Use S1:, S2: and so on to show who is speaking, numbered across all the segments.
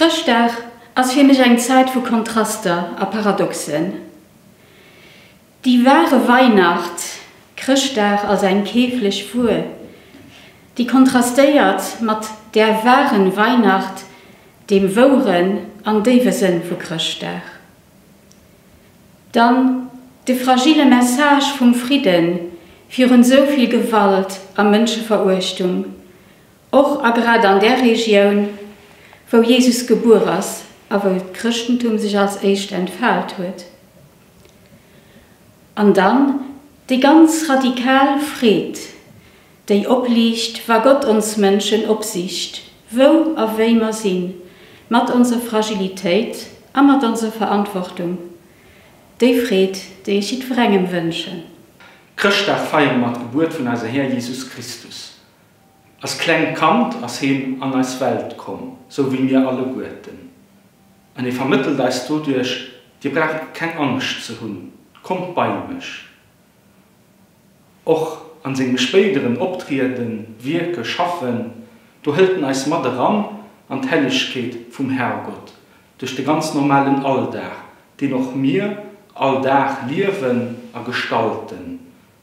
S1: Chrëschtdag ass fir mech eng Zäit vu Kontraster a Paradoxen. Die wahre Weihnacht, Chrëschtdag als eng keeflech Wuer, déi kontrastéiert mat der wahren Weihnacht, deem woueren an déiwe Sënn vu Chrëschtdag. Dann de fragile Message vum Fridden virun esou vill Gewalt a Mënscheveruechtung, och a grad an där Regioun, wou Jesus gebuer ass a wou d'Chrëschtentum sech als éischt entfaalt huet. An dann déi ganz radikal Freed, déi opliicht, wa Gott ons Mënschen opsicht, wou a wéi mer sinn, mat onser Fragilitéit a mat onser Verantwortung. Déi Freed, déi ech jiddwerengem wënschen.
S2: Chrëschtdag feiere mer d'Gebuert vun eiser Här Jesus Christus. Als klengt Kand ass heen an eis Welt komm, sou wéi mir alleguerten. An hie vermëttelt eis doduerch, Dir braucht keng Angscht ze hunn, kommt bei mech. Och an sengem spéideren Optrieden, Wierke, Schaffen, do hëlt en eis mat eran an d'Hellegkeet vum Herrgott, duerch de ganz normalen Alldag, deen och mir all Dag liewen a gestalten.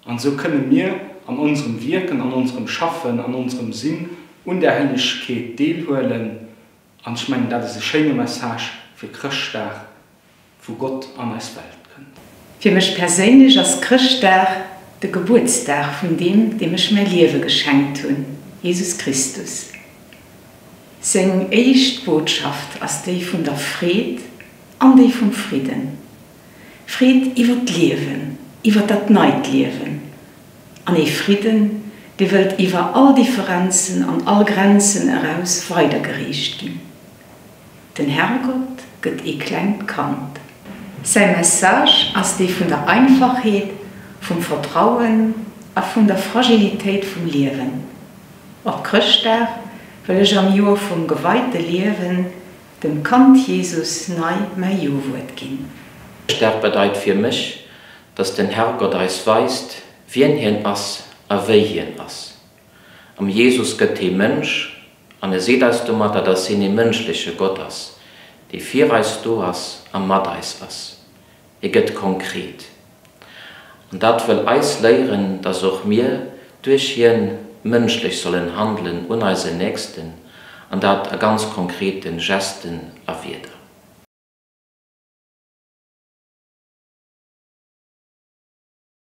S2: An esou kënne mir an onserem Wierken, an onserem Schaffen, an onserem Sinn un där Hellegkeet deelhuelen. An ech mengen, dat ass e schéine Message fir Chrëschtdag, wou Gott an eis Welt kënnt.
S3: Fir mech perséinlech ass Chrëschtdag de Gebuertsdag vun deem, deem ech mäi Liewe geschenkt hunn, Jesus Christus. Seng éischt Botschaft ass déi vun der Freed an déi vum Fridden. Freed iwwer d'Liewen, iwwer dat neit Liewen. An ee Fridden, dee wëllt iwwer all Differenzen an all Grenzen eraus weidergereecht ginn. Den Herrgott gëtt ee klengt Kand. Säi Message ass dee vun der Einfachheet, vum Vertrauen a vun der Fragilitéit vum Liewen. Op Chrëschtdag wëll ech am Joer vum geweite Liewen dem Kand Jesus nei mäi Jo-Wuert ginn.
S4: Chrëschtdag bedeit fir mech, dass den Herrgott eis weist, wien hien ass a wéi hien ass. Am Jesus gëtt hee Mënsch an e seet eis domatter, dass hien ee mënschleche Gott ass, dee fir eis do ass a mat eis ass. Hie gëtt konkret. An dat wëll eis léieren, dass och mir duerch hien mënschlech sollen handelen un eisen Nächsten, an dat a ganz konkrete Gesten a Wierder.